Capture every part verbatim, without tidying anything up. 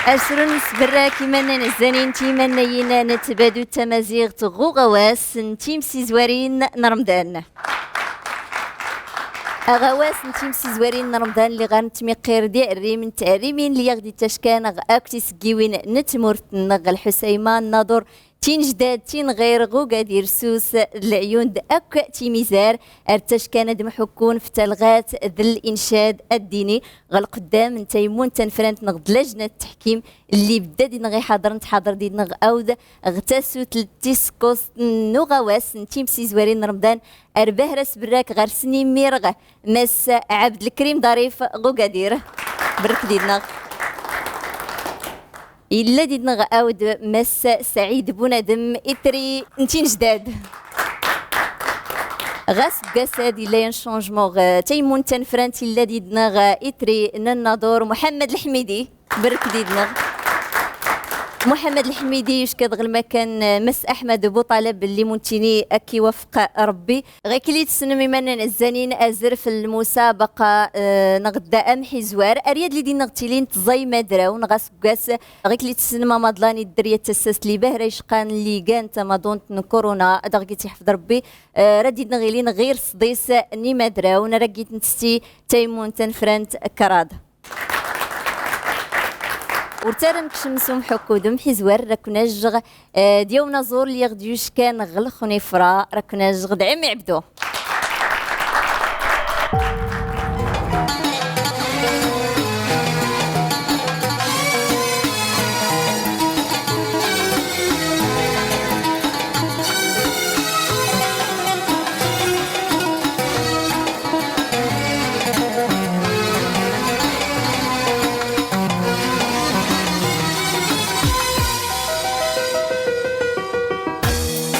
Asrun n sberrak imannayen zzanin timannayin n tbadut tamaziɣt ɣ uɣawas n timsizwarin n Remḍan. Aɣawas n timsizwarin n Remḍan lliɣ ar nettmiqir d iɛerrim n tɛerrimin lliɣ d-ittackan ɣ akk tiseggiwin n tmurt-nneɣ ɣ Lḥusayma, Nnaḍur, Tinjdad, Tinɣir, ɣ ugadir, Sus d Leɛyun d akk timizar ar ttackan ad mḥukkun f talɣat d lincad addini ɣ lqeddam n tayemmunt tanfrant neɣ d lajna n ttaḥkim lli bedda did-neɣ iḥaḍren tḥaḍer did-neɣ awd ɣ tasut tis kuẓt n uɣawas n timsizwarin n Remḍan. Ar bahra sberrak ɣer-sen imir ɣ Mass Ɛebdelkrim Ḍarif ɣ ugadir. Berrek did-neɣ. Illa did-neɣ awd Mass Saɛid Bunadem, itri n Tinjdad. Ɣas deg wass-ad illa yan changement ɣ tayemmunt tanfrant, illa did-neɣ itri n Nnaḍur Muḥemmed Lḥmidi. Berrek did-neɣ. Muḥemmed Lḥmidi yucka-d ɣ lmakan Mass Aḥmed Buṭaleb lli muntini ad k-iwafeq Rebbi. Ɣikelli tessnem imannayen zzanin azref n lmusabaqa, eh, neɣ da amḥizwar, ar yadli din neɣ tilin tẓa imadrawn ɣas deg wass, ɣikelli tessnem amaḍlan idder yat tassast li bahra icqan lli gan tamaḍunt n kuruna, ad aɣ-git iḥfeḍ Rebbi, eh, rad id-neɣ ilin ɣir sḍis n imadrawn, ara git ntesti tayemmunt tanfrant kraḍ. Ur ttarra nekcem s umḥukku d umḥizwar, ra ken-ajjeɣ, eh, d yaw unaẓur lliɣ d-yuckan ɣ lxnifra, ra ken-ajjeɣ d Ɛemmi Ɛebdu.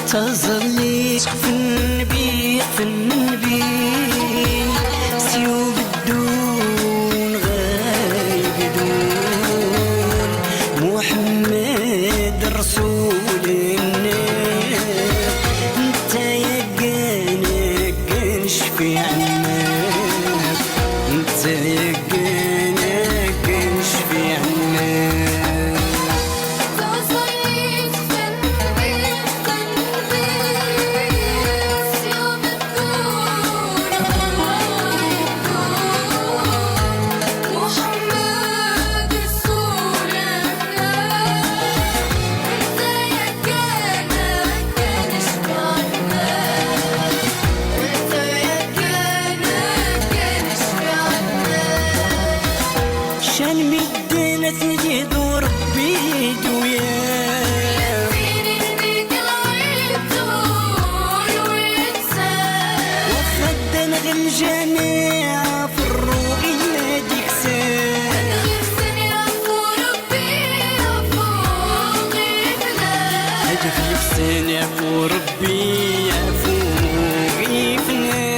Taẓallit xef nnbi, xef nnbi, s yubdun ɣa ibdun, Muḥemmed rsul-nneɣ, netta yaggan aggan cfiɛ-nneɣ, netta yaggan aggan cfiɛ-nneɣ. Can midden ad ten-id-iḍu Rebbi d uyaf. Waxxa ddan ɣer ljamiɛ ferru illa d-iksan. Ad ɣ-yefsen yafu Rebbi, yafu ɣif-nneɣ.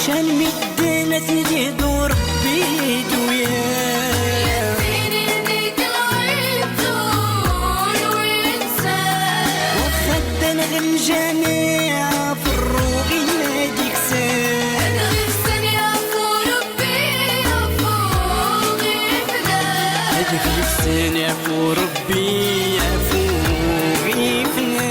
Can midden ad ten-id-iḍu Rebbi d uyaf. Waxxa ddan ɣer ljamiɛ ferru illa d-iksan. Ad ɣ-yefsen yafu Rebbi, yafu ɣif-nneɣ.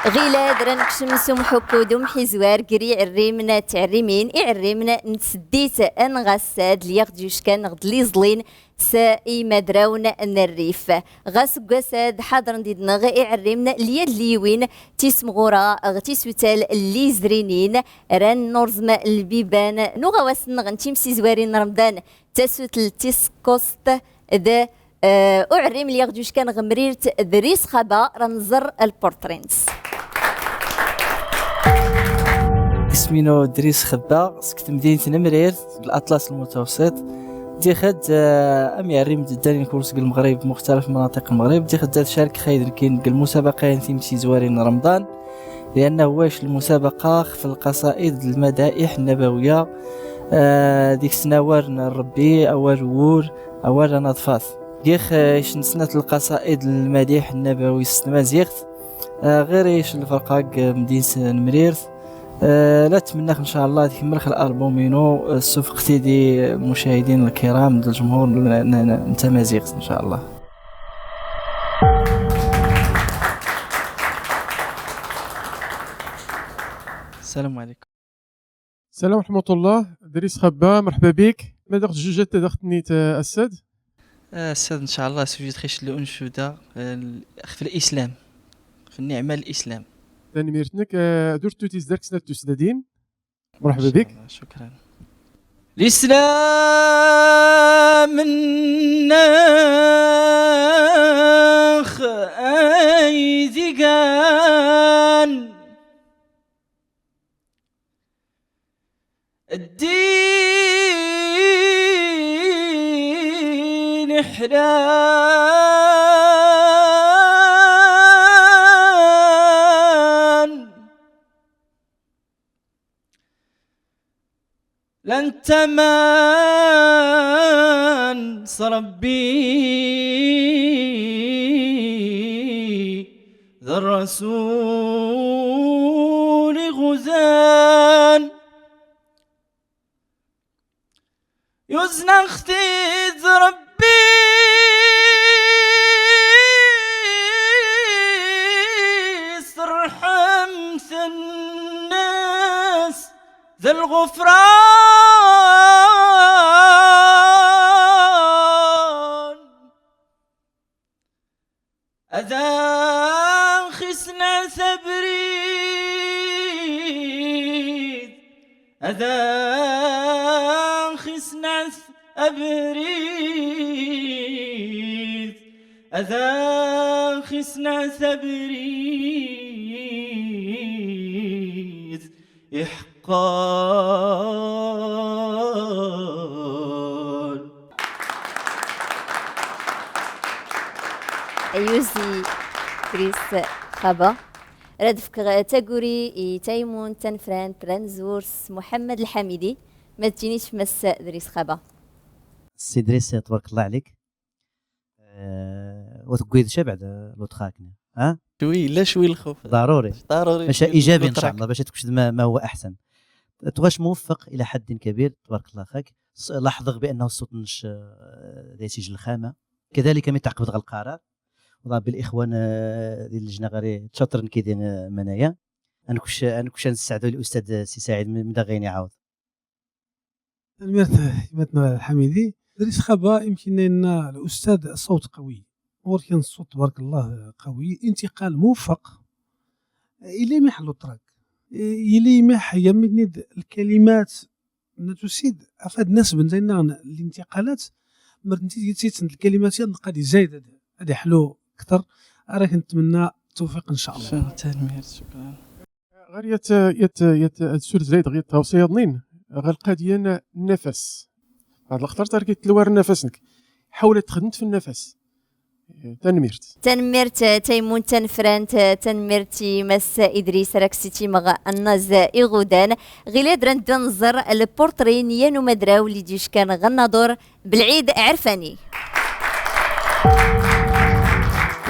Ɣilad ra nekcem s umḥukku d umḥizwar ger iɛerrimen d tɛerrimin, iɛerrimen n tseddit n ɣassad lli aɣ-d-yuckan ɣ d liẓlin s imadrawn n rrif. Ɣas deg wass-ad ḥaḍren did-neɣ iɛerrimen lli ad lli yiwin tisemɣura ɣ tisutal lli izrinin, ran nurẓem lbiban n uɣawas-nneɣ n timsizwarin n Remḍan, tasutelt tis kuẓt d, eh, uɛerrim lli aɣ-d-yuckan ɣ temrirt d Ris Xaba, ra nẓer lpurṭri-ns. Isem-inu Dris Xebba, seg temdint n Mrirt, deg Laṭlas Lmutawṣiṭ. Dixed, eh, am iɛerri imedden inkul seg Lmeɣrib, muxtalif manaṭiq Lmeɣrib. Dixed ad carkex ayd nekin deg lmusabaqa-yan timsizwarin n Remḍan, lianna hwaj lmusabaqa xef lqaṣaid d lmadaiḥ nnabawiya, eh, deg-sen awal n Ṛebbi, awal n wul, awal n anaḍfat. Gix, eh, icn snat lqaṣaid n lmadaiḥ nnabawi s tmaziɣt, eh, ɣir icn lferqa deg, eh, temdint n Mrirt. آه، la ttmennaɣ إن شاء الله ad kemmleɣ album-inu, آه، ssufeɣ-t-id i lmucahidin lkiram d lǧemhur n, n, n, n tamaziɣt إن شاء الله. السلام عليكم. السلام ورحمة الله. Dris Xebba, مرحبا بك. Ma d aɣ-tjjad tadaɣt-nni, a Ssad? A Ssad, إن شاء الله, sujjet xicel uncuda, eh, xef lislam, f nniɛma n lislam. Tanemmirt-nnek, eh, ad ur ttuti zdark snat tusdadin. مرحبا بك. إن شاء الله، شكرا. Lislam-nneɣ ay d igan. الدين حلال. لن تمن ربي ذا الرسول غزان. Yuzneɣ-t-id Ṛebbi s rrḥemt nnes d lɣufṛan. Ad aɣ-isneɛt abrid, ad aɣ-isneɛt abrid, ad aɣ-isneɛt abrid. Iḥeqqan. Ayyuz i Dris Xaba. Rad fkeɣ taguri i Taymun Tanfrant, Ranzur s Muḥemmed Lḥamidi. Ma tjini tcmas Dris Xaba. Ssi Dris, تبارك الله عليك. آه، وتقويد شي بعد لو تراك، ها؟ شوي، لا شوي الخوف. ضروري. ضروري باش شوي إيجابي لو إن شاء تراك. الله، باش تكشد ما، ما هو أحسن. تغاش موفق إلى حد كبير، تبارك الله خاك. ص-، لاحظ بأنه الصوت نش، آه، ذي سجل الخامة. كذلك من تعقب القرار. وضع بالإخوان، آه، ذي اللجنة غير تشاطرن كي دين، آه، منايا. أنا كش، أنا كش نساعدو الأستاذ سي سعيد من، من دغيني عاود. Tanemmirt, gma-tneɣ Lḥamidi. Dris Xaba, يمكن أن الأستاذ صوت قوي. ولكن الصوت تبارك الله قوي. انتقال موفق. Yella imeḥ lo track. Yella imeḥ yamidni d lkalimat. Nna tusid, afad nas ben zayna lintiqalat, mer nti tgit sit n lkalimat yan qad izayed ad, ad iḥlu kter, ara k-ntemmenna التوفيق إن شاء الله. Tanemmirt, شكرا. Ɣer yat, yat, yat, ad sur zayd ɣer yat tawṣiya-nni, ɣer lqadiya n nnafas. Bɛed lxeṭrat ar k-itlwar nnafas-nnek. Ḥawel ad txedmeḍ f nnafas. Tanemmirt. Tanemmirt, eh, Taymun Tanfrant, eh, tanemmirt i Mass Idris, ara k-sitimeɣ annaẓ iɣudan. Ɣilad ra neddu ad nẓer lpurṭri n yan umadraw li d-yuckan ɣer nnaḍur, Belɛid Ɛerfani.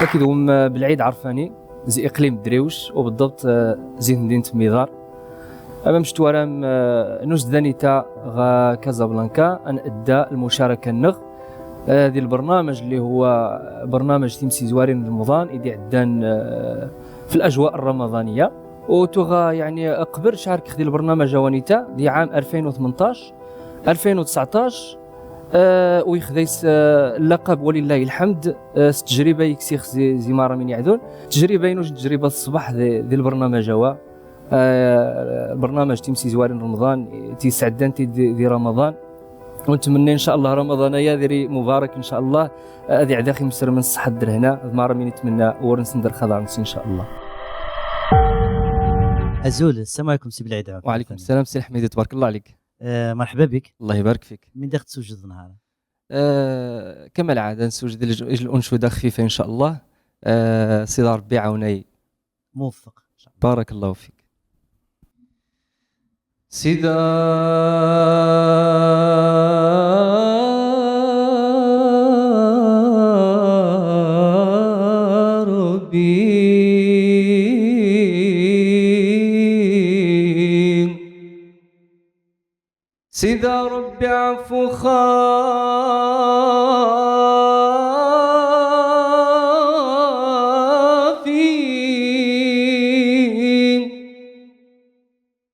Akked wem, eh, Belɛid Ɛerfani, zi iqlim Driwec, u beḍḍebt, eh, zi temdint Miḍar. Amam c twaram, eh, nuzd anita ɣa Casablanca, ad nedda lmucaraka-nneɣ, eh, di lbernamaj اللي هو برنامج timsizwarin n Remḍan i d-iɛeddan, eh, f lajwa rramaḍaniya. U tuɣa, yeɛni, qbel carkeɣ di lbernamaj awanita, di ɛam ألفين وثمنطاش، ألفين وتسعطاش, eh, u yexda-yas, eh, llaqab, ولله الحمد, eh, s ttejriba i ksiɣ zi, zi mara min iɛdun. Ttejriba-inu, ttejriba ṣṣbeḥ di, di lbernamaj awa. Eh, lbernamaj timsizwarin n Remḍan, tisɛeddan ti di, di Ramaḍan. U ntmenna إن شاء الله Ramaḍan aya ad iri mubarak إن شاء الله. Eh, ad iɛdax imesrem n ṣṣeḥ d lehna, d mara min itmenna wur nsender xaḍar-nnes إن شاء الله. أزول، السلام عليكم سي بلعيد. وعليكم السلام سي الحميدي، تبارك الله عليك. آه، مرحبا بك. الله يبارك فيك. من داخل تسوجد نهار؟ آه، كما العادة نسوجد الج-، الأنشودة خفيفة إن شاء الله. آه، سيدي ربي عاوني. موفق. بارك الله فيك. سيدي ربي، سيدي ربي عفو خافي،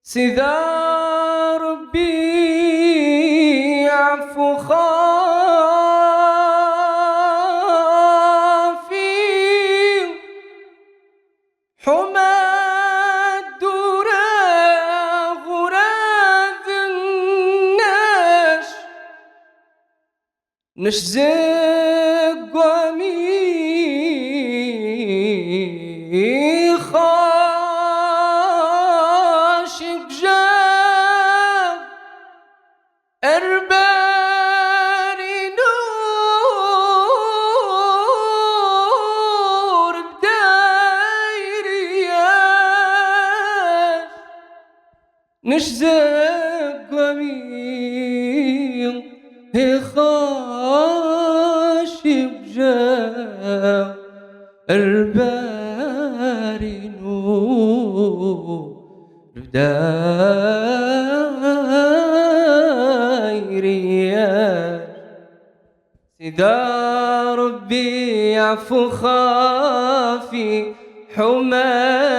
سيدي ربي عفو خافي، حمى الدرا غراذ الناش، نش زقوامي خاشق جا أرباري نور بدايرياش، نشزق ومين هي خاشب جا أرباري نور بدايرياش. سيدي ربي عفو خافي، حمى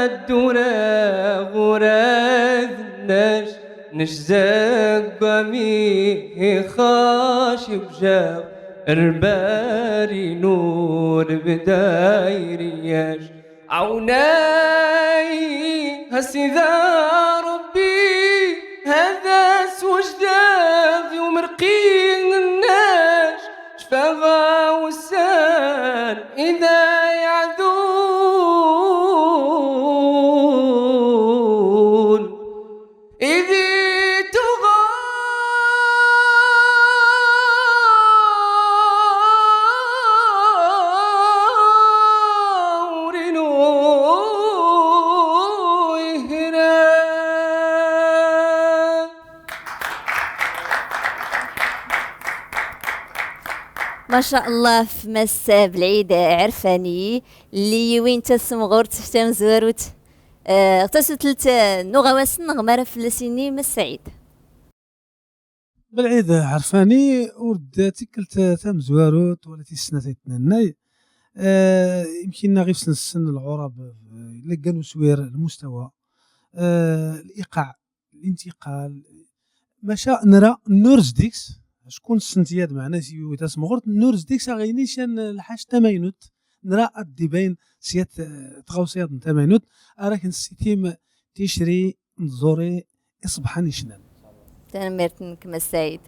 الدرا غراذ نش، نش زقامي خاشب جا أرباري نور بدايرياش. عوناي ها سيدي ربي، هذا سوجداغ يوم رقي الناش، شفاغا وسان إذا يعذون. إذي تغاورنو يهران. ما شاء الله، في مس بلعيد عرفاني اللي وين تسمغورت في تمزوروت. آه، اغتسلت، آه، نوغا واسن نغمارة فلسيني مسعيد. بلعيد عرفاني ورد تكلت تمزوروت ولا تيسنة تيتنناي. آه، يمكن غير سن السن العرب، آه، لقى نسوير المستوى، آه، الإيقاع، الانتقال. ماشا نرى نورز ديكس، شكون السنتياد معنا سيوي تاس مغرط، نورز ديكس غيني شان الحاج تماينوت. نرى الدبين سيات، آه، تغاو سيات تماينوت. أراك نسيتيم تيشري نزوري إصبحان يشنان. تنميرت نك مسايد.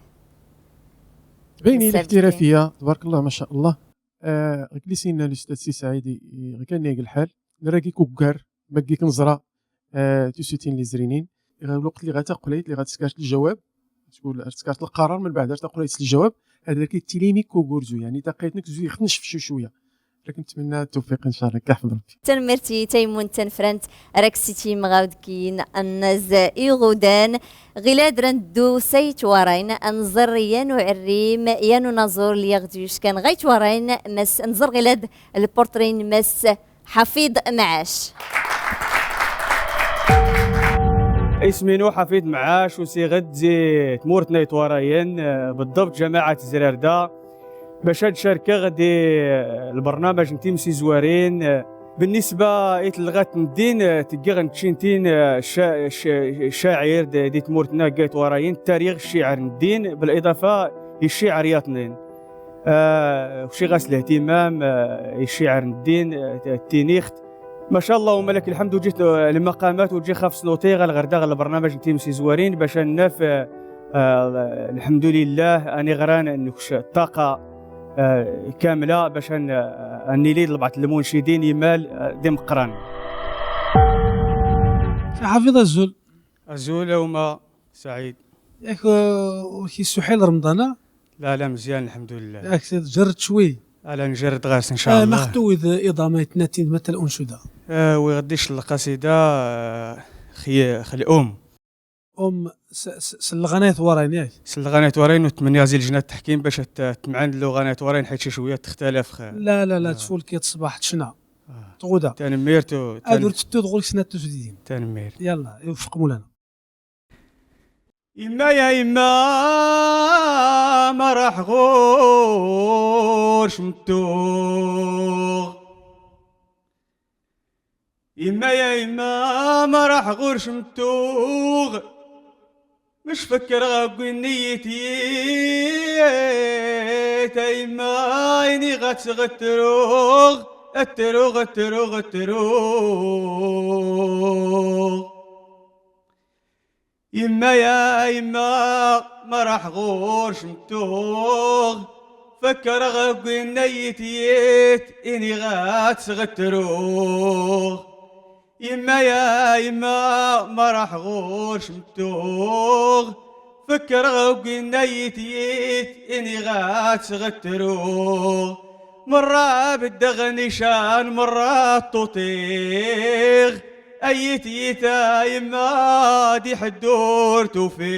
تبيني مسايد الاحترافية، تبارك الله، ما شاء الله. آه، غيك لي سينا الأستاذ سي سعيد، ي-، غيك نيك الحال. نراكي كوكار، ما كيك نزرا، آه، تسوتين لي زرينين. غير الوقت اللي غتقليت، اللي غتسكرت الجواب، تقول تسكرت القرار، من بعد تقليت الجواب، هذا كي تيليمي كوكورزو، يعني تقيتنك زوي خنش في شوية. لكن نتمنى التوفيق إن شاء الله، كي يحفظ ربي. تنمرتي تيمون تنفرنت، راك سيتي مغاود كين الناز إيغودان. غلاد رندو سيت وراين أنزر يانو عريم يانو نازور ليغديوش كان غيت وراين مس أنزر غلاد البورترين مس حفيظ معاش. اسمي نو حفيظ معاش وسي غد زي تمورتنا يتوراين، آه، بالضبط جماعة زريردة. باش هاد الشركة غادي، آه، البرنامج نتي مسي زوارين، آه، بالنسبة إيت لغات الدين، آه، تقي غنتشينتين، آه، شا-، شا-، شاعر د-، دي تمورتنا قايت وراين التاريخ الشعر الدين، بالإضافة للشعر ياطنين. آه، وشي غاس الاهتمام، آه، الشعر الدين، آه، التينيخت. ما شاء الله وما لك الحمد، وجيت، آه، المقامات وجي خاف سنوتي غا الغردة غا البرنامج نتي مسي زوارين باش ناف، آه، آه، الحمد لله أني غران نكش الطاقة، آه، كاملة باش ن-، آه، أني لي لبعض المنشدين يمال، آه، دي مقران. حفيظ أزول. أزول أوما سعيد. ياك، آه، كي سحيل رمضان، آه؟ لا، لا، مزيان، الحمد لله. ياك، تجرد شوي. لا، نجرد غاس إن شاء آه، الله. مختو إذا إضافة يتناتين مثل أنشودة. آه، ويغديش القصيدة، آه، خي-، خلي أم. أم س-، س-، سلغانيت ورين، ياك؟ سلغانيت ورين، وتمنيا زي لجنة التحكيم باش ت-، تمعن اللغانيت ورين، حيت شي شوية تختلف خ-، لا، لا، لا، آه. تفول كي تصبح تشنا. آه. تغودا. تنميرت و-، تن-، أدور تتو تغول سنات تسديدين. تنميرت. يلا، يوفق مولانا. يما يا يما، ما راح غورش متوغ. يما يا يما، ما راح غورش متوغ. مش فكر غاكو نيتي، يا يما، إني غاتغتروغ، اتروغ، اتروغ، اتروغ. يما يا يما، ما راح غورش متوغ، فكر غاكو نيتي، إني غاتغتروغ. يما يا يما، ما راح غورش متوغ، فكر غوك نيت يت إني غاتغتروغ. مرة بدغ نيشان، مرة طوطيغ، أيت يتا يما دي حدور توفيغ.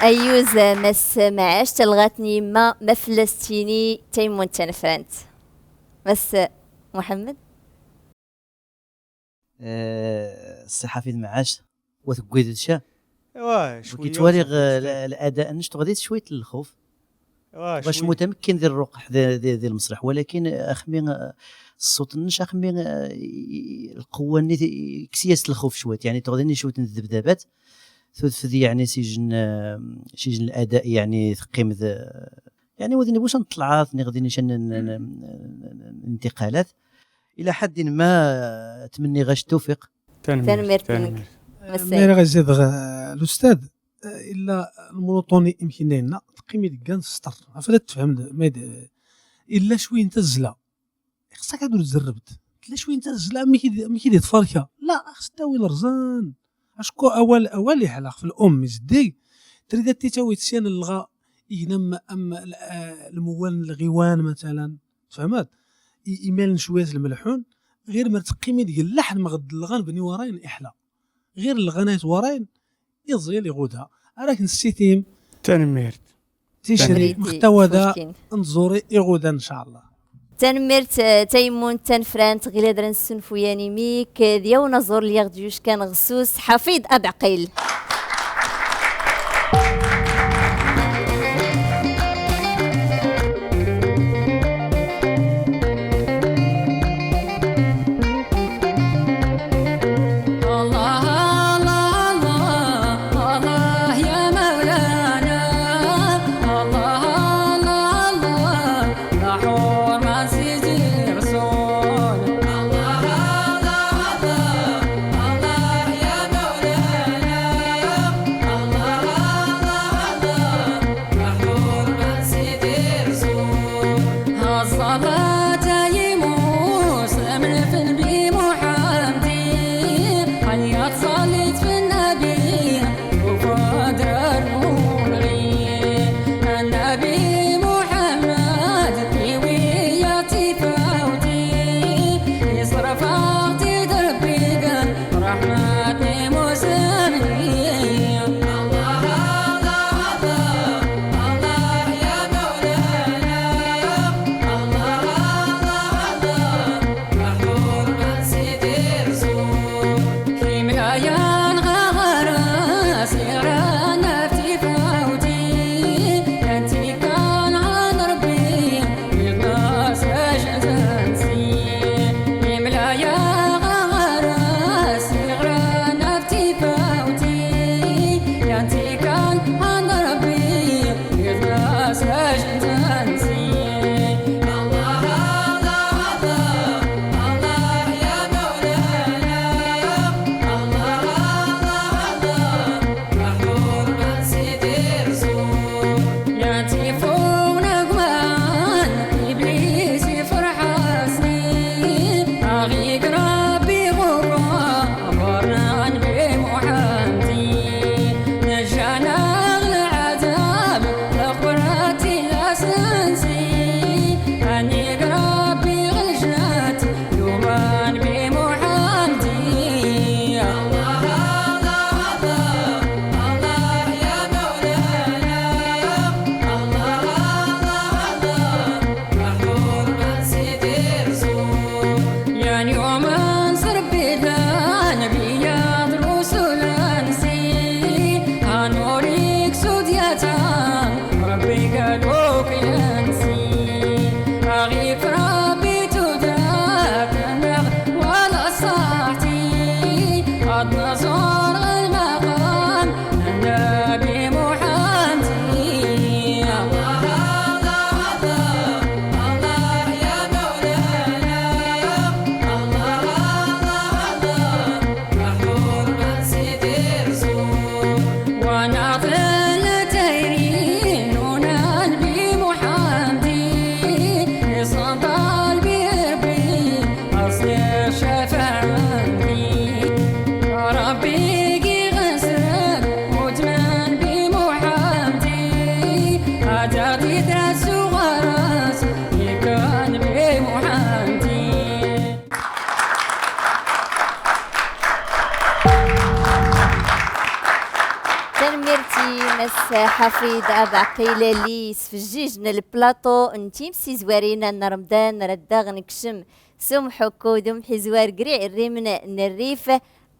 أيوز مس معاش تلغاتني ما مفلستيني تيمون تنفرنت. مس محمد. آه، الصحة في المعاش وتقويض الشا. ايوا، شوية وكيتوالي غ-، وتقويض الشا. ال-، الأداء نش تغذيت شوية الخوف. ايوا، باش شوية. متمكن ديال الرقح ديال، ديال، ديال المسرح، ولكن أخمي، آه، الصوت نش أخمي، آه، ي-، القوة ني ت-، كسياس الخوف شوية، يعني تغذيني شوية الذبذبات. تدفد يعني سجن، آه، سجن الأداء يعني ثقيم ذ-، يعني وذيني بوش نطلعات، نغدي نشان ن-، ن-، ن-، ن-، انتقالات. إلى حد ما، آه، أتمنى غاش التوفيق. تنميرت، تنميرت تنميرت. منك. آه، مساء. ميرا غزيد غ-، الأستاذ، آه، إلا المونوطوني يمكن لنا تقيمي ديك كان سطر. عفرت تفهم د-، ما يد-، إلا شوي انت الزلا. خصك هادو تزربت. تلا شوي انت الزلا، مي كيدي، مي كيدي تفركة. لا، خص تاوي الرزان. أشكو أول، أول يحلق في الأم يزدي. تريد تيتاوي تسيان اللغة. إينم أم ال-، آه، الموال الغيوان مثلًا. فهمت؟ إي-، إيميل شوية الملحون، غير ما تقيمي ديك اللحن مغد اللغان بني وراين إحلى. غير الغناية وراين يزيل يغودها. راك نسيتيم. تنميرت. تيشري تنميرت. مختوى دا فوشكين. نزوري يغودا إن شاء الله. تنميرت، آه، تيمون، تنفرانت، غير هدرن السنفوياني ميك، آه، دياو نزور ليغ ديوش كان غسوس، حفيظ أبعقيل. الله، الله، الله، الله يا مولانا. الله، الله، الله، لحرمة سيدي رسول. الله، الله، الله، الله يا مولانا. Wigaluk yansi, aɣif Rabbi tudert-nneɣ, wala ṣṣaḥti, ad nẓur ɣer lmaqam n Nnabi Muḥamdi. Allah, Allah, Allah, Allah ya Mawlana. Allah, Allah, Allah. Wa naɣ tella tayri n unnabi Muḥamdi, iṣan talbi Rebbi, aṣli ccafaɛa ɛndi. Rebbi giɣ-as rad, utman bi Muḥamdi, ad aɣ-d-idras uɣaras, ikkan bi Muḥamdi. Tanemmirt i Mass Ḥafid Abeɛqil li yesfejjijen lplaṭu n timsizwarin n Remḍan, rad daɣ nekcem s umḥukku d umḥizwar gri rrimn n rrif,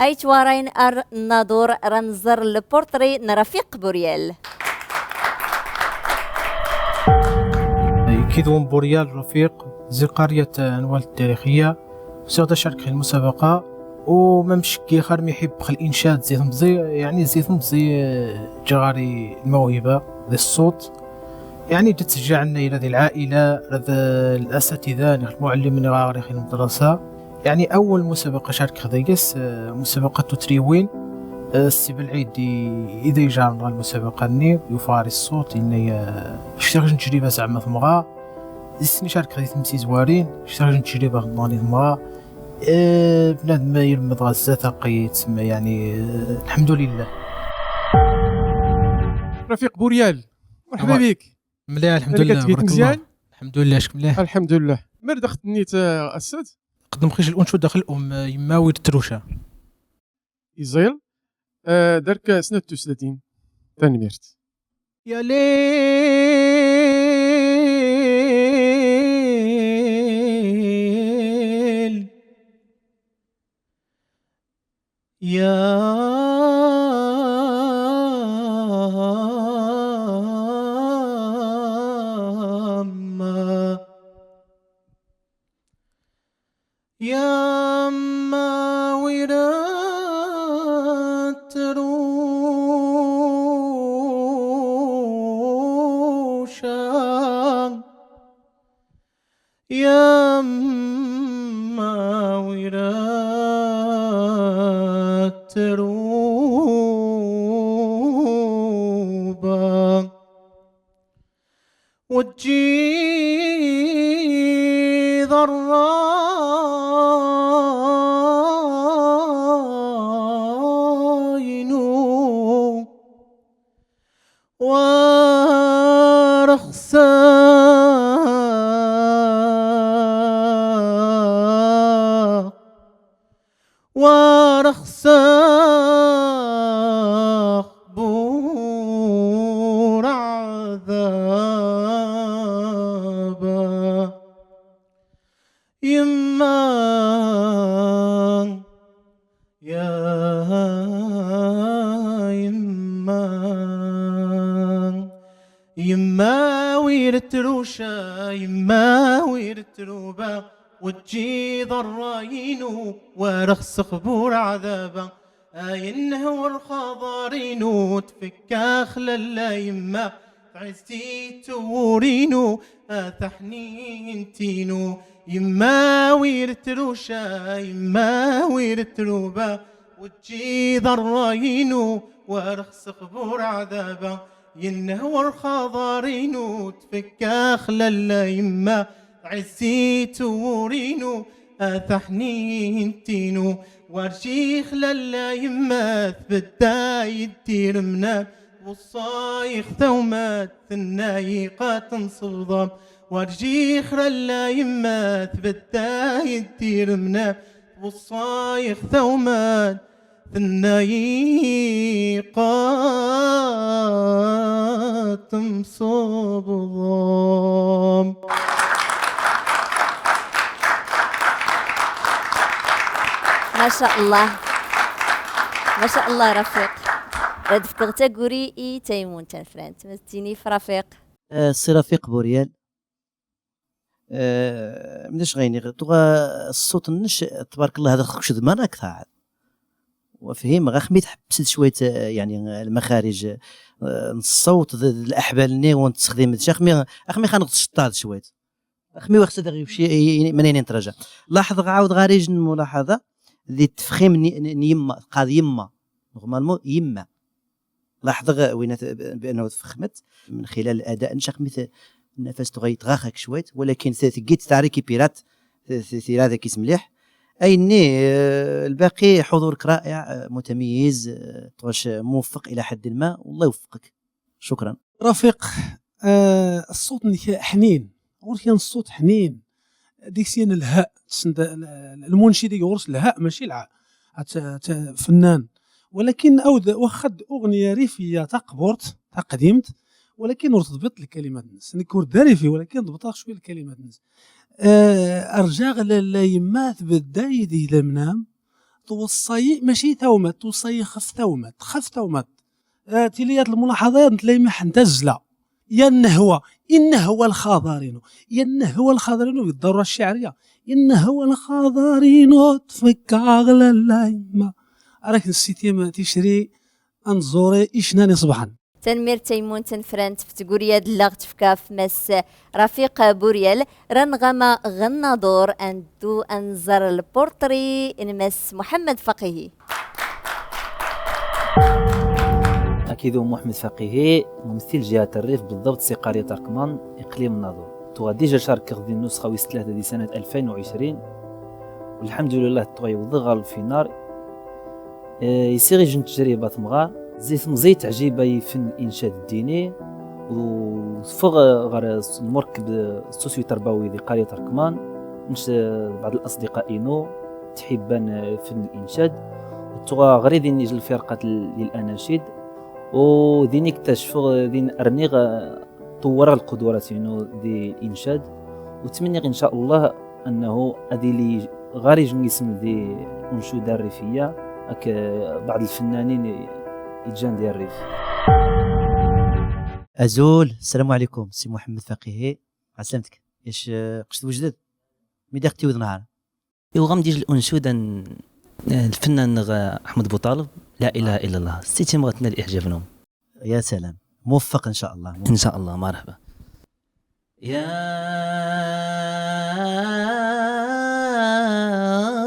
ay ttwarayn ar nnaḍur, ra nẓer lpurṭri n Rafiq Buryal. Ikid wun Buryal Rafiq, zi lqaryat n Nwal Ddarixiya, usiɣ-d ad carkx i lmusabaqa, u ma mceggiɣ armi ḥibbeɣ linca d zi temẓi, yeɛni zi temẓi, eh, ǧǧiɣ ɣur-i lmawhiba di ṣṣut. Yeɛni ǧa ttceǧǧaɛen-iyi di lɛaila, d lasatida, neɣ lmuɛallimin ɣur-i di lmadrasa. Yeɛni awwal musabaqa carkx deg-s, eh, musabaqa n tuttriwin, eh, Ssi Belɛid i, i da ijarn ɣer lmusabaqa-nni, yufa ɣur-i ṣṣut, yenna-yi, eh, ctiɣ ǧ ttejriba zeɛma temɣa, Isni carkx di temsizwarin, ctiɣ ǧ ttejriba ɣ temɣa. Eh, bnadem ilmmed ɣer zdat aqi yettsemma, yeɛni, eh, lḥemdulillah. Rafiq Buryal, مرحبا بك. مليح، الحمد لله، تبارك الله. مزيان؟ الحمد لله، شك مليح. الحمد لله. Mer d aɣ-tennit, eh, ass-a? Qeddem-aɣ ix-d l'enchant daxel um, eh, Yemma wi d trewca. Iẓil, eh, dark snat tuslatin. Tanemmirt. يا ليل، يا ما يما وير تروشا، يما وير تروبا. وتجي ضراينو ورخصة ورخصة خبور عذابة. يما، يا يما، يما وير تروشا، يما وير تروبا، وتجي ضراينو ورخص خبور عذابة. أين هو الخضارينو تفكاخ للا يما، تعزي تورينو، أتحنين تينو. يما وير تروشا، يما وير تروبا، وتجي ضراينو ورخص خبور عذابة. ينهور خضارينو تفكاخ للا يما، عزي تورينو، أتحنين تينو. ورجيخ للا يما ثبتا يدير منام، وصايخ ثومات ثنايقات نصوضام. ورجيخ للا يما ثبتا يدير منام، وصايخ ثومات ثنايقات مصوبضام. ما شاء الله. ما شاء الله رفيق. Rad fkeɣ taguri i Taymun Tanfrant. Ma tettini f Rafiq. آه، السي رفيق بوريال. آه، مناش غيني غير، دغا الصوت نش، تبارك الله، هذا خصك شد مانا كثاعد. وفهم، غا خمي تحبس شوية، آه، يعني، آه، المخارج، آه، الصوت، ذ-، ذ-، الأحبال ني وانت تستخدم الشيخ، مي، أخمي خانق تشطاد شوية. أخمي وقت هذا غير شي، ي-، ي-، منين ينترجع. لاحظ، عاود غاريج الملاحظة، ذي التفخيم ني-، ني-، يما، قاض يما. نورمالمون يما. لاحظ غ-، وين ث-، بأنه تفخمت من خلال الأداء، نشاق مثل النفس تغيط غاخك شويت، ولكن ث-، ثقيت تاع ريكيبيرات، ث-، ث-، ثير هذا كيس مليح. أيني، آه، الباقي حضورك رائع، آه، متميز، آه، تغش موفق إلى حد ما، والله يوفقك. شكرا. رفيق، آه، الصوت نك حنين، غور كان الصوت حنين، ديك سين الهاء، تسند ال-، ال-، المنشد يغرس الهاء ماشي العاء. هات، هات فنان، ولكن أود واخد أغنية ريفية تقبرت، تقديمت، ولكن ور تضبط الكلمات الناس. نك ور داري فيه، ولكن ضبطها شوية الكلمات الناس. آه، أرجاغ لالا يما تبدا يدي لمنام، توصي ماشي ثومت، توصي خف ثومت، خف ثومت. آه، تيليات الملاحظة نتلايمح نتا الزلا. يا النهوة، إن هو الخاضرين، يا النهوة الخاضرين بالضرورة الشعرية، إن هو الخاضرين تفكى أغلى اللايمة. راك نسيتي ما تشري أنزوري إشناني صبحا. Tanemmirt a Maymun, tanefrant f tguri ad llaɣ tefka f Mass Rafiq Buriel. Ra nɣama ɣ nnaḍur, ad neddu ad nẓer lpurṭri n Mass Muḥemmed Faqihi. أكيد محمد فقيهي ممثل جهة الريف بالضبط سي قرية تركمان إقليم الناظور. Tuɣa déjà cerkeɣ di nnuṣxa wis tlata di سنة ألفين وعشرين. والحمد لله tuɣa yewweḍ ɣer lfinal. Eh, isiɣ ijent tejriba temɣar. Zi temẓi teɛjib-iyi fenn الإنشاد الديني. وteffeɣ ɣer lmurkeb السوسيو التربوي di قرية تركمان. Nec بعض الأصدقاء inu tḥibban fenn الإنشاد. Tuɣa ɣer din ij lfirqat للأناشيد. Ur din i ktacfeɣ, din rniɣ, eh, ṭewwreɣ lqudrat inu di الإنشاد. Ur ttmenniɣ إن شاء الله أنه ad ili ɣer ijngisem di uncuda rrifiyya, ak, eh, بعض الفنانين i, iǧǧan di rrif. Azul, السلام عليكم سي محمد فقيهي. عسلامتك. Ish, eh, qc twejdeḍ? Mi d aɣ-tiwḍ nahar. Iwa ɣam d ij l-uncuda n, eh, lfennan-nneɣ, eh, Ḥmed Buṭaleb, لا إله إلا الله. Siti ma ɣ-tnal iɛjab-nnum. يا سلام. موفق إن شاء الله. إن شاء الله. مرحبا. يا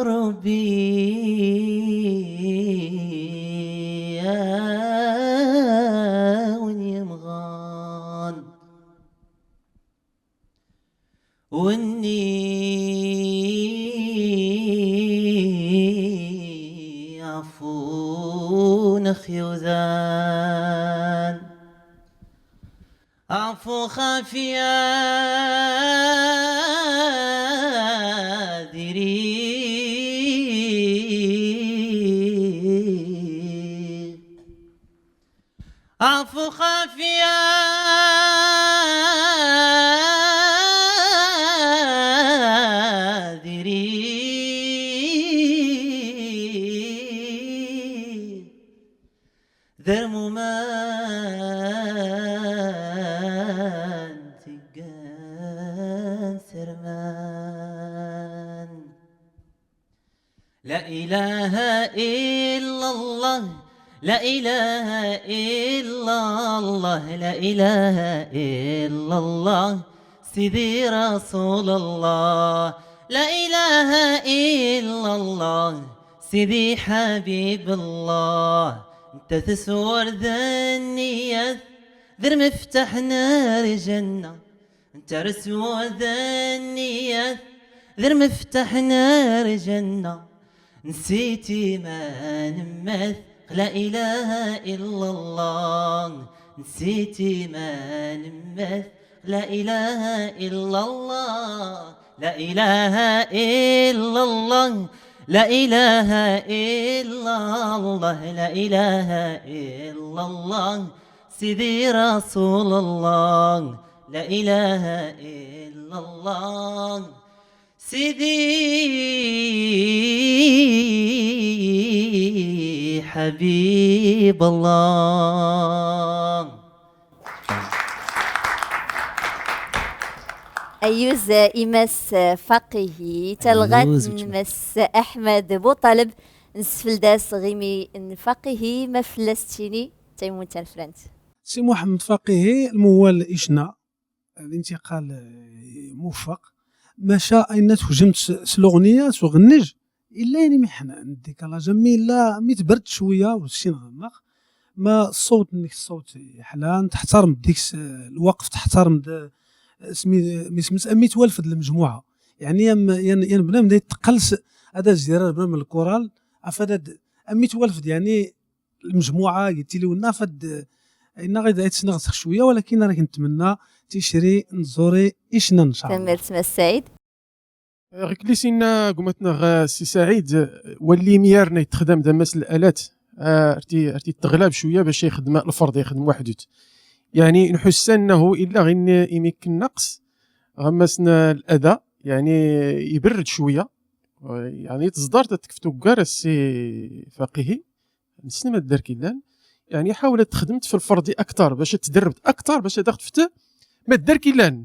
ربي، يا وني مغان. وني عفو نخيوذان، عفو خافيا ديري. عفو خافيا ديري. ذرمومان تيقان سرمان. لا إله إلا الله، لا إله إلا الله، لا إله إلا الله، سيدي رسول الله. لا إله إلا الله، سيدي حبيب الله. أنت تسور ذا النيات، ذر مفتاح نار الجنة. أنت رسول ذا النيات، ذر مفتاح نار الجنة. نسيتي ما نمث، لا إله إلا الله. نسيتي ما نمث، لا إله إلا الله. لا إله إلا الله. لا إله إلا الله. لا إله إلا الله. سيدي رسول الله، لا إله إلا الله، سيدي حبيب الله. Ayyuz, eh, i Mass, eh, Faqihi, talɣa n Mass Aḥmed Buṭaleb, nsfeld-as ɣ imi n Faqihi, ma fell-as ttini, Taymunt Tanfrant. Si Muḥemmed Faqihi, lmwal icna, الانتقال موفق. Maca ayenna txejjemt s, s luɣniya, s uɣennij, illa yan imiḥnan, décalage, am illa mi tberd cwiya, ur tessin ɣer nneɣ. Ma ṣṣawt-nnek ṣṣawt yeḥlan, teḥtarem deg-s, eh, lweqf, teḥtarem d, eh, smi, mi smet, am mi twalfed lmejmuɛa. Yeɛni, am, yan, yan bnadem da yetteqqal s, ad as-d-yerr bnadem lkural, afad ad, am mi twalfed, yeɛni, lmejmuɛa, yettili wenna, afad, eh, yenna ɣid ay tesneɣ cwiya, walakin ara k-ntemmenna ticri n tẓuri icnan, ncallah. Tanemmirt, Mass Saɛid. Ɣiklli s inna gma-tneɣ, eh, Si Saɛid, eh, walli imyarn ay texdam d ammas n l'alat, eh, ar t-, ar t-teɣlab cwiya bac ixdem lferḍ, ixdem waḥdut. Yeɛni, nḥuss annahu illa ɣin imi k-naqs, ɣ ammas n l'ada, yeɛni, iberred cwiya. Eh, yeɛni, tẓdart ad tekft uggar a Si Faqihi, nessen ma d dark illan. Yeɛni, ḥawel ad texdmemt f lferḍi aktar, bac ad tderrbemt aktar, bac ad aɣ-teftemt ma d dark illan.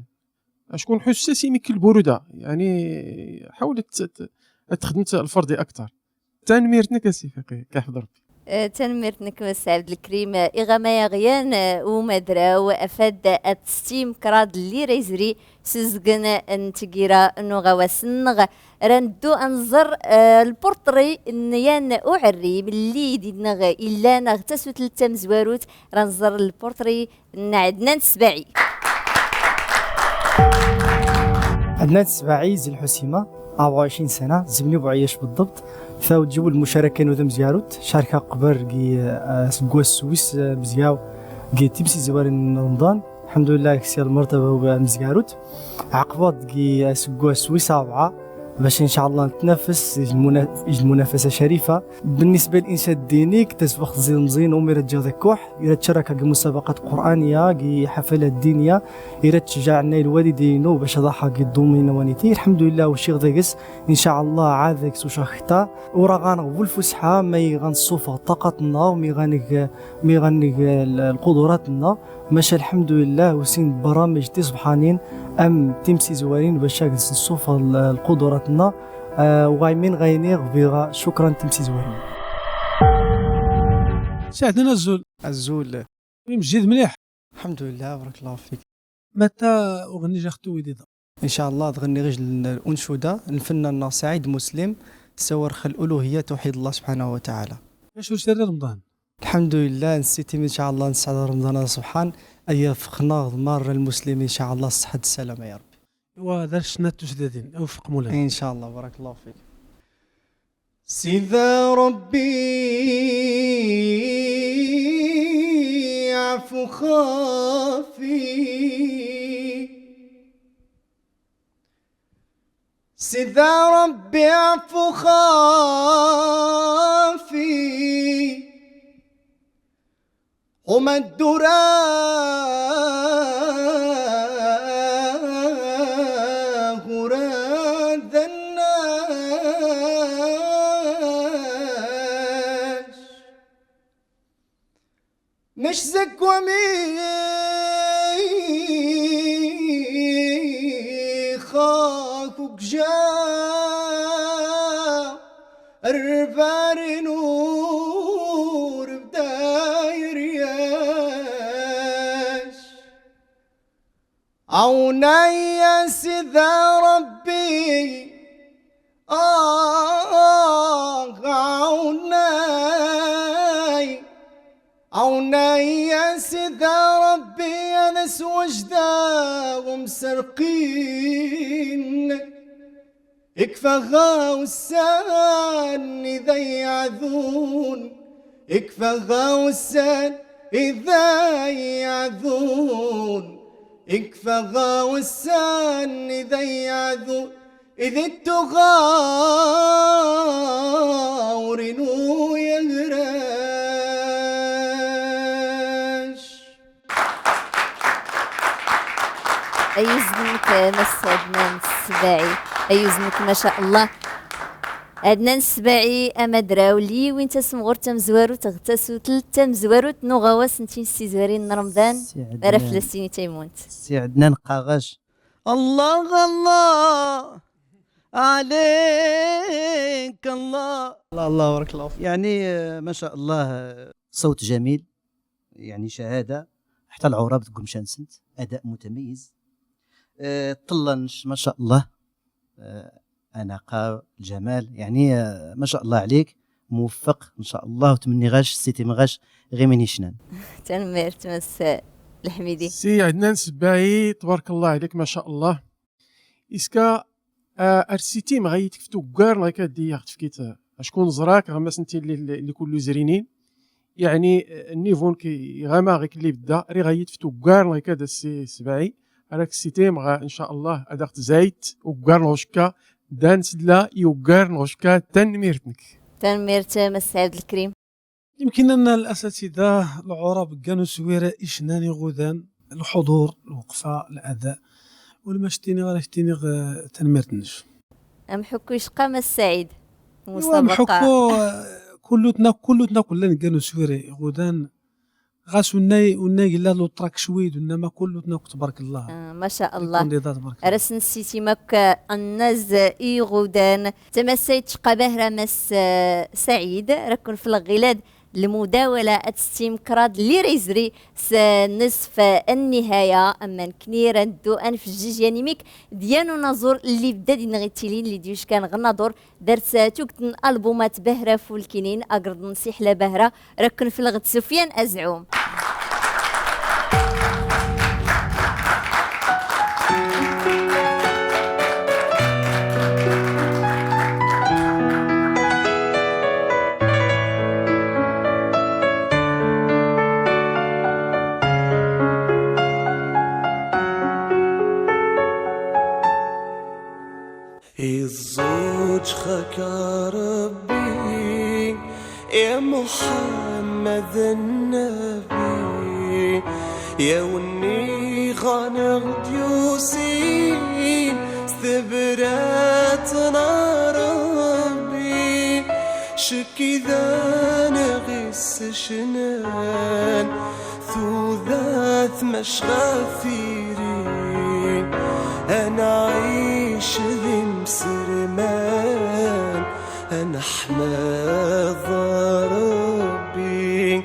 Acku nḥuss s imi k lburuda. Yeɛni, ḥawel ad t-, ad texdmemt lferḍi aktar. Tanemmirt-nnek a Si Faqi, k iḥfeḍ Rebbi. Eh, tanemmirt-nnek, Mass Ɛebdelkrim, eh, iɣ am ay aɣyan, eh, umadraw, afad ad testim kraḍ lli ra yezri s uzgen n tgira n uɣawas-nneɣ. Ra neddu ad nẓer, eh, lpurṭri n yan uɛerrim lli dinneɣ illan ɣ tasutelt tamezwarut, ra nẓer lpurṭri n Ɛednan Sbaɛi. عدنان السباعي، ذي الحسيمة، أربعة وعشرين سنة، زمني بوعياش بالضبط. ثاو تجيبو المشاركة نوذا مزياروت، شاركة قبر كي، آه، سكواس سويس، آه، مزياو، كي تيمسي زواري من رمضان. الحمد لله، كسير المرتبة ومزياروت. عقبات كي، آه، سكواس سويس أربعة، باش إن شاء الله نتنافس، يجي المنا-، يجي المنافسة شريفة. بالنسبة للإنشاد الديني، كتسبخ زين مزين، أميرة جاذكوح، إذا تشارك كي مسابقات قرآنية، كي حفلات دينية، إذا تشجعنا الوالدين باش ضحى كي الدومين وانيتي. الحمد لله، وشيخ ذاكس، إن شاء الله، عاد ذاكس وشاختا. ورا غانغ بو الفسحة، ما يغان الصوفة طاقتنا، ومي غانغ، مي غانغ ال-، القدراتنا. ماشا الحمد لله، وسين برامج تي سبحانين، أم تيمسي زوارين، باش نصوف ال-، القدراتنا. آه، وغايمين غاينيغ بيغا. شكرا تيمسي زوارين. سعدنا الزول. الزول. مجيد مليح. الحمد لله، بارك الله فيك. متى أغني جاختو وديدا؟ إن شاء الله تغني غير ال-، الأنشودة، الفنان سعيد مسلم، سوارخ الألوهية توحيد الله سبحانه وتعالى. اش وش رمضان؟ الحمد لله، نسيتي إن شاء الله نسعد رمضان سبحان، أيا فخنا ضمار المسلم إن شاء الله الصحة السلامة يا ربي. إوا دار الشنات تسددين، أوفق مولانا. إن شاء الله، بارك الله فيك. سيدي ربي عفو خافي، سيدي ربي عفو خافي، وما الدرا غرا ذا الناس. مش زكوة ميخاك وكجا الربار نور بداير ياش. عوني يا سيدي ربي، آه، عوني، عوني يا سيدي ربي، أنا سوجدة ومسرقين. اكفى غاوسان إذا يعذون، اكفى غاوسان إذا يعذون، اكفى غاوسان إذا يعذون، إذا التغاورين يغراش. Ayyuz-nnek, Mass Ɛednan Sbaɛi. Ayyuz-nnek, ma ca Allah. Ɛednan Sbaɛi, amadraw, lli yewwin tasemɣurt tamezwarut ɣ tasutelt tamezwarut n uɣawas n tmsizwarin n Remḍan, ara fell-as tini Taymunt. Si Ɛednan qqaɣ-ac, الله، الله عليك، الله. الله، الله، بارك الله فيك. يعني، آه، ما شاء الله، آه، صوت جميل، يعني شهادة. حتى العراب تقوم شانسنت، أداء متميز. آه، طلنش، ما شاء الله. آه، أناقة، الجمال، يعني، آه، ما شاء الله عليك، موفق إن شاء الله، وتمني غاش، سيتي مغاش، غير من يشنان. تنميرت مس الحميدي. سي عدنان سباعي، تبارك الله عليك، ما شاء الله. إسكا، آه، أرسيتي مغايتك في توكار، لايك هادي يا أخت فكيت، آه، أشكون زراك، غمس انت اللي، اللي، اللي كله زرينين. يعني، آه، النيفون كي غاما غيك اللي بدا، ري غايت في توكار، لايك هذا السي سباعي. راك السيتي مغا، إن شاء الله، هذا أخت زايت، وكار نغشكا، دان سدلا، يوكار نغشكا، تنميرتنك. تنميرت مس عبد الكريم. يمكن أن الأساتذة العرب كانوا سويرة إشناني غودان، الحضور، الوقفة، الأداء، والمشتيني غير شتيني غ-، تنميرتنش. أم حكو يشقى ما السعيد. إيوا، أم مسابقة. حكو، آه، كلتنا، كلتنا كلنا كانوا سويرة غودان. غاس وناي، وناي قلنا له تراك شويد، إنما كلتنا تبارك الله. آه، ما شاء الله. الكونديدا تبارك الله. رسن السيسي مك الناس إيغودان. تمسيت شقا بهرة مس، آه، سعيد، ركن في الغلاد. المداولة أتستيم كراد لي ريزري س نصف النهاية، أما نكني رندو أنف الجيج يعني ميك ديانو نازور اللي بدا دي نغيتيلين اللي ديوش كان غنادور درت توكت ألبومات بهرة فولكينين أقرض نصيح لبهرة ركن في الغد سفيان أزعوم. الزوج خاك ربي يا محمد النبي، يا وني غانغ ديوسين ستبرات ربي، شكي ذا نغس شنان ثوذات مشغافيري، أنا عيش ذي مسرمان، أنا أحمد ربي،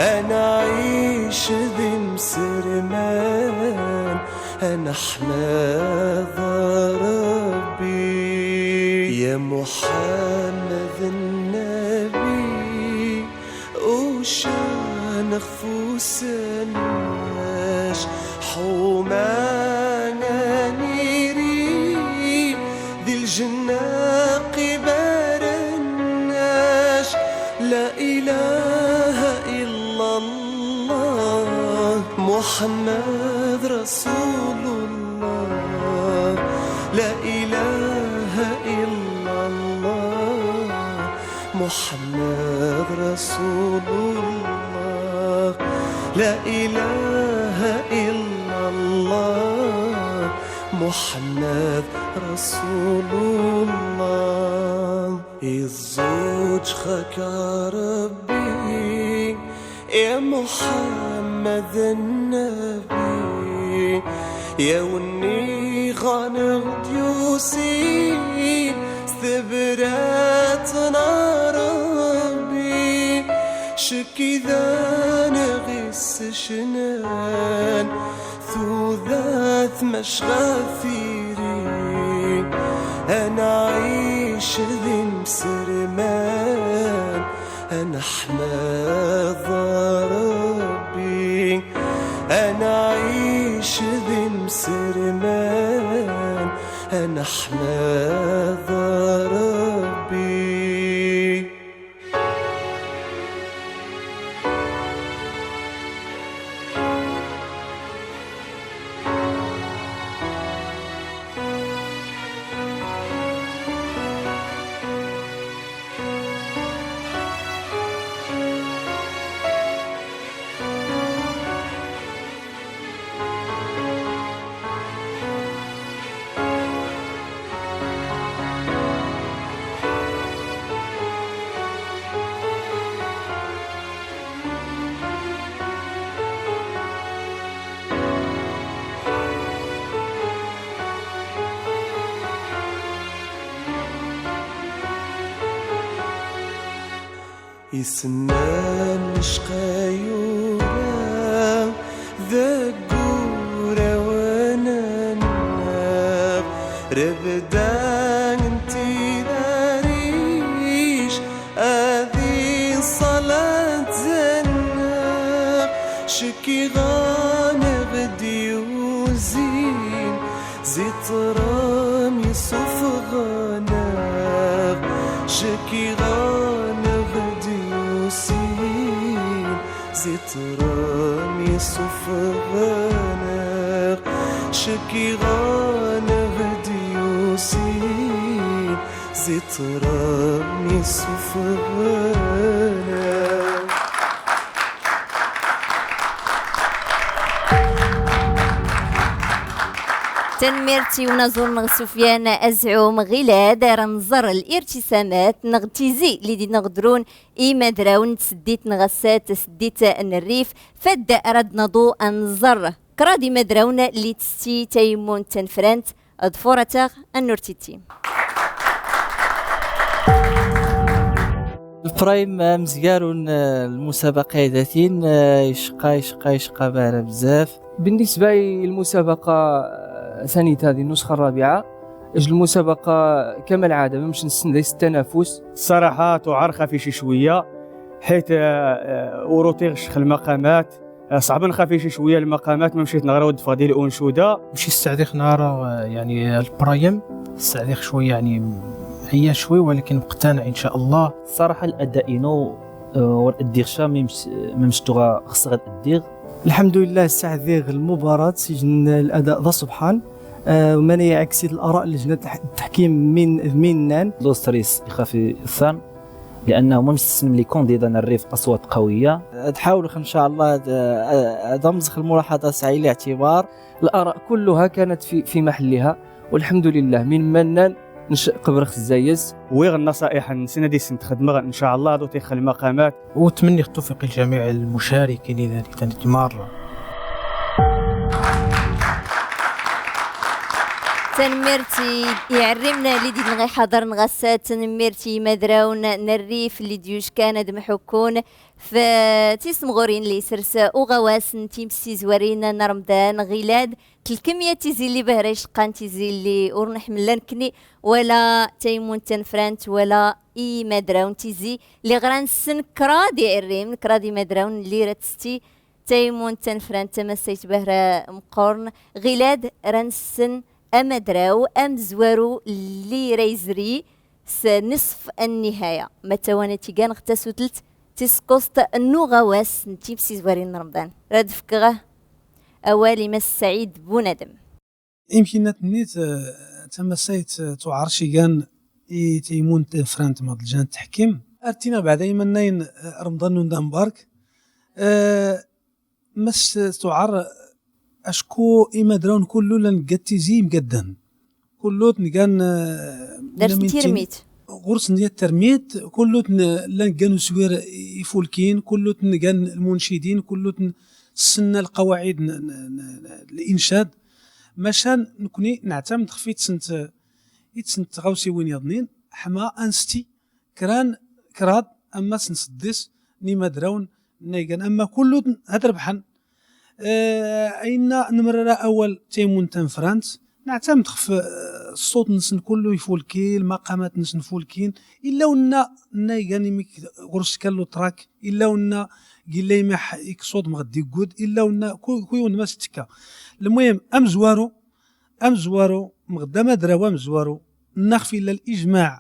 أنا عيش ذي مسرمان، أنا أحمد ربي. يا محمد النبي، وشان خفوسناش حوما نيري ذي الجنة قبارناش. لا إله إلا الله محمد رسول الله، لا إله إلا الله محمد رسول الله، لا إله إلا الله محمد رسول الله. الزوج خاك ربي يا محمد النبي، يا وني غانغ ديوسين ستبرات ربي، شكي ذا نغس شنان ثوذات مشغافيري، أنا عيش ذي مسرمان، أنا أحمد ربي، أنا عيش ذي مسرمان، أنا أحمد ربي. Isem n ccqayura deg wurawen-nneɣ, rebda n tidaric ad iṣalant zanneɣ, ckiɣ anɣ d-yuzin, Ziṭram isufɣen-aɣ, ckiɣ anɣ d-yusin. Ziṭram isufɣen-aɣ, ckiɣ anɣ d-yusin. Ziṭram isufɣen-aɣ. Tanemmirt i unaẓur-nneɣ Sufyan Azɛum Ɣilad, ara nẓer lirtisamat neɣ tizi lli d-inna ɣ-drun imadrawn n tseddit n Ɣassat, tseddit n Rrif, fad ara d-naḍu ad nẓer kraḍ imadrawn lli tsetti tayemmunt tanefrant. Ḍfur-ateɣ ad nurtitti. Lprayem amezgaru n lmusabaqa idatin, icqa, icqa, icqa bahra bzaf. بالنسبة للمسابقة ثانية هذه النسخة الرابعة، أجل المسابقة كما العادة ما مش نستنى التنافس. الصراحة تعر خفيفة شوية، حيت، آه، آه، وروتي غشخ المقامات، آه، صعب نخافي شي شوية المقامات، ما مشيت نغرا ود فاضي الأنشودة. مشي استعديخ نهار، آه، يعني البرايم، استعديخ شوية يعني عيا شوي، ولكن مقتنع إن شاء الله. الصراحة الأداء إنو، آه، ور أديغ شا ميمس-، ميمس تغا خصغ أديغ. الحمد لله استعديغ المباراة سجن الأداء ذا سبحان، آه، ومن يعكس الآراء لجنة التح-، التحكيم من، من نان. لوستريس يخافي الثان. لأنه ما مستسلم لي كونديدا الريف أصوات قوية. تحاول إن شاء الله د-، آه، ضمزخ الملاحظة سعي الاعتبار. الآراء كلها كانت في، في محلها، والحمد لله من منن نش-، قبرخ الزايز. ويغ النصائح نسنا دي سنت خدمة إن شاء الله دوتي خل المقامات. وتمني التوفيق لجميع المشاركين إذا كانت مرة. Tanemmirt i iɛerrimen lli d-id-nɣa iḥaḍren ɣassat, tanemmirt i imadrawen n rrif lli d-yuckan ad mḥukkun f tismɣurin lli isers uɣawas n timsizwarin n Remḍan. Ɣilad, tlkem ya tizi lli bahra iceqqan, tizi lli ur nḥemmel la nekkni wala tayemmunt tanefrant wala imadrawen, tizi lli ɣ-ra nessen kraḍ iɛerrimen, kraḍ imadrawen lli ra tsetti tayemmunt tanefrant tamassayt bahra meqqoren. Ɣilad, ra nessen amadraw amezwaru lli ra izri s nisf nnihaya. Ma d tawanit igan ɣ tasutelt tis kuẓt n uɣawas n timsizwarin n Remḍan. Rad fkeɣ awal i Mass Saɛid Bunadem. Imkinat-nni t-, tamassayt tuɛer cigan i tayemmunt tanefrant ma d ljan n teḥkim. Ar ttiniɣ beɛda imannayen, eh, Remḍan n undan bark. Eh, mas tuɛer acku imadrawen kullu llan ggan tizi imgaddan. Kullu tngan, eh, darsen tirmit. Ɣur-sen yat termit, kullu tn-, llan ggan uswir ifulkin, kullu tngan lmuncidin, kullu tn-, ssenna lqawaɛid n, n, n, n, lincad. Maca nekni neɛtamd xf i tsent, i tsent tɣawsiwin yaḍnin, ḥma ansti kran, kraḍ, ammas n sddis n imadrawen n aygan, amma kullu ad rebḥen. Eh, ayenna nemrara awal tayemmunt tanefrant, neɛtamd xf, eh, ṣṣut-nsen kullu ifulkin, lmaqamat-nsen fulkin, illa wenna n aygan imik ɣur-s kal utrak, illa wenna gilla imaḥ ikṣuḍ mɣeddi ggud, illa wenna ku-, kuy wend ma s-ttekka. Lmuhim, amezwaru, amezwaru, mɣedda amadraw amezwaru, nna xf illa lijmaɛ n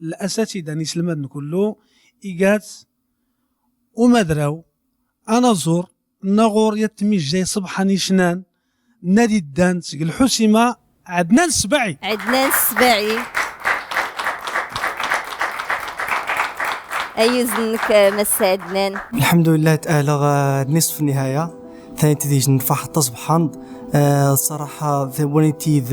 lasatida n iselmaden kullu, iga-t umadraw, anaẓur, nna ɣur yat tmijja iṣebḥan icnan, nna d-iddan seg lḥusima, Ɛednan Ssbaɛi. Ɛednan Ssbaɛi. Ayyuz nnek, Mass Ɛednan. الحمد لله تأهلغ، آه، نصف النهاية. ثاني تديج نفرح تصبحان، Eh, ṣṣaraḥa, tawwurt-nni d,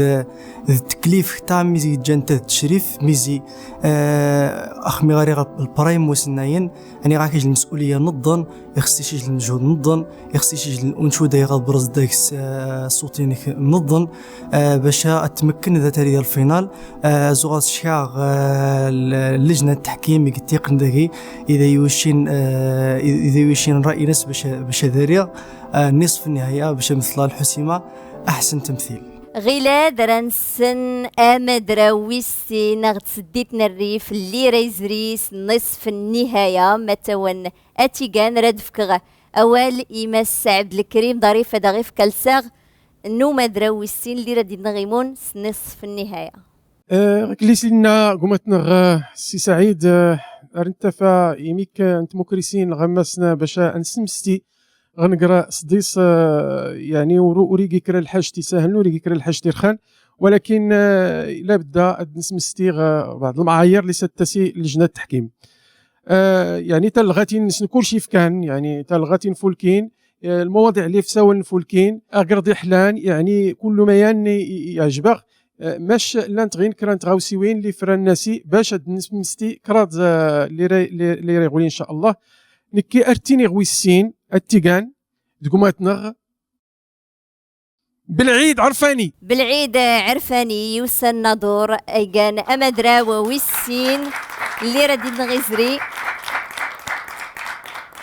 d teklif ktar mi zi ǧǧan tad tcrif, mi zi, eh, ax mi ɣa riɣ lprayem n usennayen, ani ɣa kej lmes'uliyya nniḍen, ixṣṣi kej lmejhud nniḍen, ixṣṣi kej uncuda i ɣa tberẓed deg-s, eh, ṣṣut-inek nniḍen, eh, bac ad tmekken da tari di lfinal, eh, zuɣ ad cekkeɣ, eh, l-, lejna n teḥkim i yettiqen dagi, ida yucin, eh, ida yucin ṛṛay-ines bac, bac ad ariɣ, eh, نصف النهاية, bac ad mmetleɣ lḥusima, aḥsen temtil. Ɣilad ra nessen amadraw wis sin ɣ tseddit n rrif lli ra yezri s نصف النهاية, ma tawen atigan ra d-fkeɣ awal i Mass Ɛebdelkrim Ḍarif ad aɣ-ifk alsaɣ n umadraw wis sin lli ra d-inɣimun s نصف النهاية. Eh, ɣ lli s inna gma-tneɣ, eh, Si Saɛid, eh, ar nttafa imik, eh, n tmukrisin ɣ ammas-nneɣ bac ad nsemsti ɣ nnger sḍis, eh, yeɛni ur, ur igi kra lḥaǧt isahlen, ur igi kra lḥaǧt irxan, walakin, eh, labedda ad nsemsti ɣ, eh, beɛḍ lmeɛayir lli s ad tasi lejna n teḥkim. Eh, yeɛni talɣatin nessen kulci fkan, yeɛni talɣatin fulkin, eh, lmawaḍiɛ lli fsawen fulkin, agerḍ iḥlan, yeɛni kullu ma yan i, i, iɛǧb-aɣ, eh, mac llant ɣin kra n tɣawsiwin lli fran nasi bac ad nsemsti kraḍ, eh, lli ra, lli, lli ra iɣulin, in ca Allah. Nekki ar ttiniɣ wis sin, atigan, d gma-tneɣ, Belɛid Ɛerfani. Belɛid Ɛerfani, yiwsan nadur, igan amadraw wis sin, lli ra d-inɣ izri,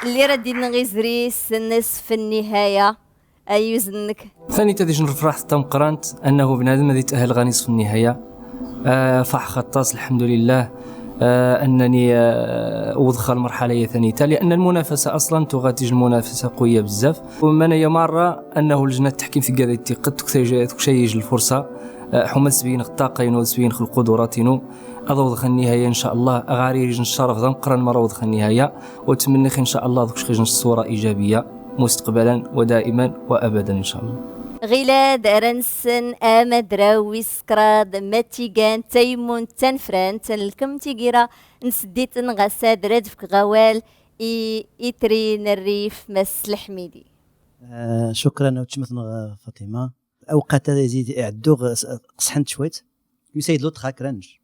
lli ra d-inɣ izri s نصف النهاية, ayyuz-nnek. Tanit ad ijn lferḥt tameqqrant, annahu bnadem ad itahal ɣa نصف النهاية. Ah, faḥeɣ aṭas, lḥemdulillah, ah, annani, ah, wḍeɣ ɣa lmerḥala-ya tanita, lianna lmunafasa aṣlan tuɣa tij lmunafasa qawiyya bezzaf. Wa man aya marra annahu lejna n teḥkim tgad ad tiqet, tukca yij lfurṣa, ah, ḥuma ad sbeyneɣ ṭṭaqa-inu, ad sbeyneɣ lqudurat-inu, ad awḍeɣ ɣa nnihaya, in ca Allah, ɣa rijn ccaraf d ameqqran mara awḍeɣ ɣa nnihaya, u ttmenniɣ, in ca Allah, ad kcɣ ijn ṣṣura ijabiyya. مستقبلا ودائما وأبدا إن شاء الله. Ɣilad ra nessen amadraw wis kraḍ, ma tigan tayemmunt tanfrant n lkem tigira n tseddit n ɣassad, ra d-fkeɣ awal i Itri n Rrif, Mass Lḥmidi. Eh, cukran a wetcmat-nneɣ Faṭima. Awqat ad izid iɛeddu ɣ-, qesḥent cwiṭ. Yusa-yi-d luṭxa kra nec.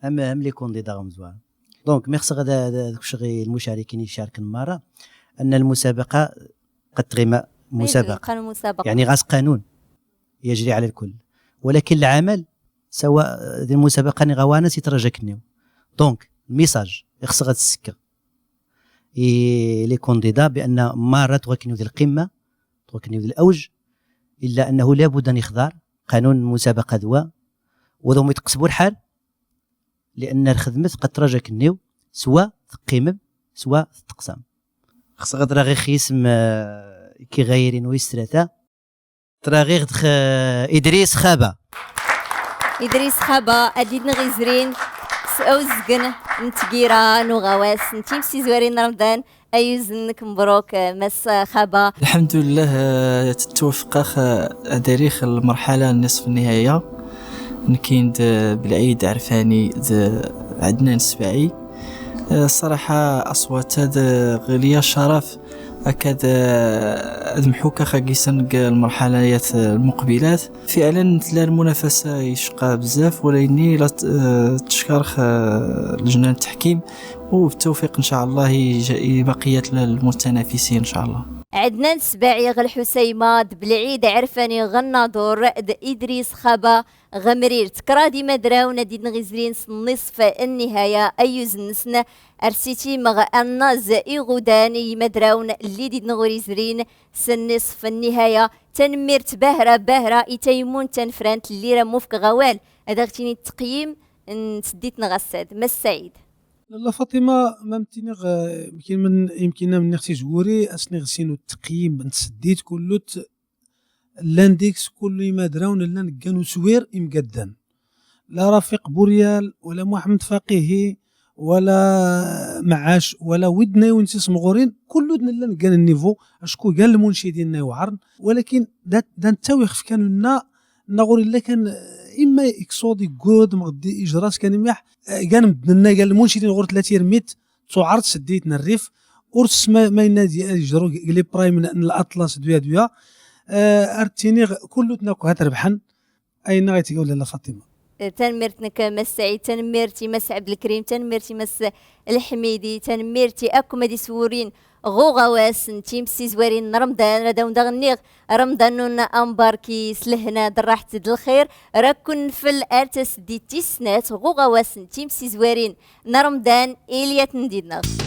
Am, am les candidats ɣ umezwaru. Donc, mi xseɣ ad, ad, ad kcɣ i lmucarikin icarken merra, anna lmusabaqa qad tɣima musabaqa. Qanun musabaqa. Yeɛni ɣas qanun yajri ɛla lkull. Walakin lɛamal, sawa di lmusabaqa-nni ɣa wanas itraj akkenni-w. Donc, lmisaj i xseɣ ad t-ssekkeɣ i les candidats bi anna merra tuɣ akkenni-w di lqimma, tuɣ akkenni-w di lawj, illa annahu labud an ixḍar qanun lmusabaqa d wa, wa d umi teqsbu lḥal, lianna lxedmet qad traǧ akkenni-w, swa teqqimem, swa tetteqsam. Xseɣ ad raɣ ixf yisem, eh, ki ɣayrin wis tlata. Traɣ ixf, eh, Idris Xaba. Idris Xaba, ad d-inɣ izrin s awezgen n tgira n uɣawas n timsizwarin n Remḍan, Ayyuz-nnek mebruk, eh, Mass Xaba. Lḥemdullah, eh, tettwafeq-aɣ, eh, ad ariɣ lmerḥala n نصف النهاية. Nekkin d, eh, Belɛid Ɛerfani d Ɛednan Sbaɛi. Eh, ṣṣraḥa, aṣwat-a d, eh, ɣilya ccaraf akkad, eh, ad mḥukkaɣ agisan g lmerḥalayat, eh, lmuqbilat. Fiɛlan, tella lmunafasa icqqa bezzaf, walakin la t-, eh, teckeṛ, eh, lejna n teḥkim. وبالتوفيق إن شاء الله ي-، ي-، بقية المتنافسين إن شاء الله. Ɛednan Sbaɛi ɣ Lḥusayma d Belɛid Ɛerfani ɣ Nnaḍur d Idris Xaba ɣ Mrirt. Kraḍ imadrawen ad d-inɣ izrin s نصف النهاية, ayyuz-nsen ar sitimɣ annaẓ iɣudan i imadrawen lli d-inɣ ur izrin s نصف النهاية. Tanemmirt bahra, bahra i tayemmunt tanfrant lli ra mmufkɣ awal ad aɣ-tini teqyim n tseddit n ɣassad. Mass Saɛid. Lalla Faṭima, ma m-ttiniɣ, eh, yemkin ma n-, yemkin a m-nniɣ tizwuri, a s-nniɣ sin n teqyim n tseddit kullut, llan deg-s kullu imadrawen llan ggan uswir imgaddan. La Rafiq Buryal, wala Muḥemmed Faqihi, wala Mɛac, wala wid nna iwin s isemɣurin, kullu d-, llan ggan nnivu, acku gan lmuncidin nna iweɛren, walakin da, da nettawi xef kan nna, nna ɣur illa kan, eh, imma ikṣuḍ, iggud, mɣeddi ijras kan imyaḥ, eh, gan medden nna, gan lmuncidin ɣur tella tirmit, tuɛert tseddit n rrif, ur tesma ma inna di, ad ijru g-, g les primes n, n l'Atlas d uya d uya. Eh, ar ttiniɣ kullut nakk hat rebḥen. Ayen ay tga wala la Fatima. Eh, tanemmirt-nnek a Mass Saɛid, tanemmirt i Mass Ɛebdelkrim, tanemmirt i Mass Lḥmidi, tanemmirt i akk ma d-iswurin ɣ uɣawas n timsizwarin n Remḍan. Rad awen daɣ nniɣ Remḍan-nnun ambarki s lehna d rraḥt d lxir. Ra ken-nfel ar tasdit tis snat ɣ uɣawas n timsizwarin n Remḍan. Ilyat n didneɣ.